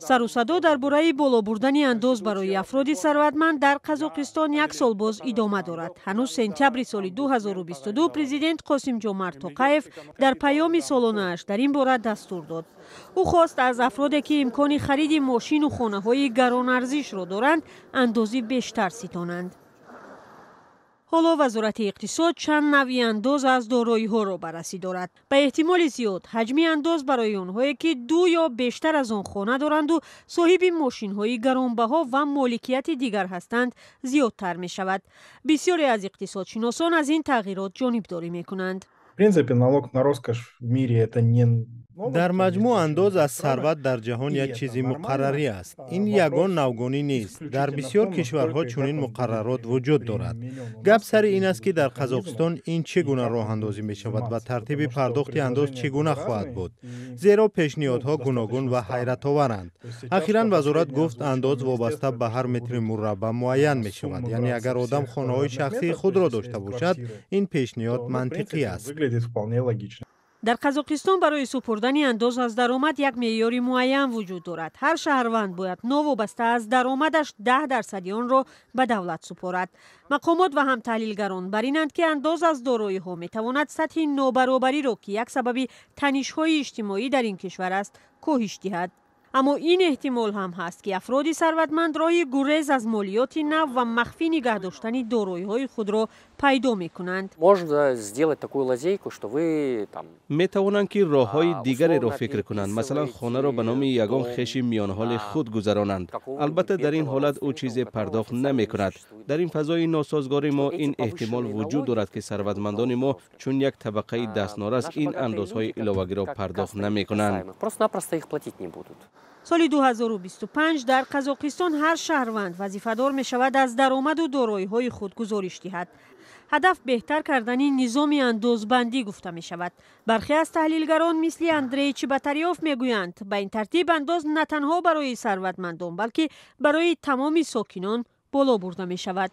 Сару садо дар бораи боло бурдани андоз барои афроди сарватманд дар Қазоқистон як сол боз идома дорад. Ҳанӯз сентябри соли 2022 президент Қосимҷомарт Тоқаев дар паёми солонааш дар ин бора дастур дод. Ӯ хост аз афроде, ки имкони хариди мошину хонаҳои гаронарзишро доранд, андози бештар ситонанд. Ҳоло Вазорати иқтисод чанд навъи андоз аз дороиҳоро баррасӣ дорад. Ба эҳтимоли зиёд, ҳаҷми андоз барои онҳое, ки ду ё бештар аз он хона доранду соҳиби мошинҳои гаронбаҳо ва моликияти дигар ҳастанд, зиёдтар мешавад. Бисёре аз иқтисодшиносон аз ин тағйирот ҷонибдорӣ мекунанд. В принципе, налог на роскошь в мире — это не Дар маҷмӯъ, андоз аз сарват дар ҷаҳон як чизи муқаррарӣ аст. Ин ягон навгонӣ нест. Дар бисёр кишварҳо чунин муқаррарот вуҷуд дорад. Гап сари ин аст, ки дар Қазоқистон ин чӣ гуна роҳандозӣ мешавад ва тартиби пардохти андоз чӣ гуна хоҳад буд, зеро пешниҳодҳо гуногун ва ҳайратоваранд. Ахиран вазорат гуфт, андоз вобаста ба ҳар метри мураббаъ муайян мешавад, яъне агар одам хонаҳои шахсии худро дошта бошад, ин пешниҳод мантиқӣ аст. Дар Қазоқистон барои супурдани андоз аз даромад як меъёри муайян вуҷуд дорад. Ҳар шаҳрванд бояд новобаста аз даромадаш 10 дарсади онро ба давлат супорад. Мақомот ва ҳам таҳлилгарон бар инанд, ки андоз аз дороиҳо метавонад сатҳи нобаробариро, ки як сабаби танишҳои иҷтимоӣ дар ин кишвар аст, коҳиш диҳад. Аммо ин эҳтимол ҳам ҳаст, ки афроди сарватманд роҳи гурез аз молиёти нав ва махфӣ нигаҳ доштани дороиҳои худро пайдо мекунанд. Можно сделать такую лазейку, что вы там Метавонанд, ки роҳҳои дигареро фикр кунанд, масалан, хонаро ба номи ягон хеши миёнҳоли худ гузаронанд. Албатта, дар ин ҳолат ӯ чизе пардохт намекунад. Дар ин фазои носозгори мо ин эҳтимол вуҷуд дорад, ки сарватмандони мо чун як табақаи дастнорас ин андозҳои иловагиро пардохт намекунанд. Просто-напросто их платить не будут. Соли 2025 дар Қазоқистон ҳар шаҳрванд вазифадор мешавад аз даромаду дороиҳои худ гузориш диҳад. Ҳадаф беҳтар кардани низоми андозбандӣ гуфта мешавад. Бархе аз таҳлилгарон, мисли Андрей Чеботарёв, мегӯянд, ба ин тартиб андоз на танҳо барои сарватмандон, балки барои тамоми сокинон боло бурда мешавад.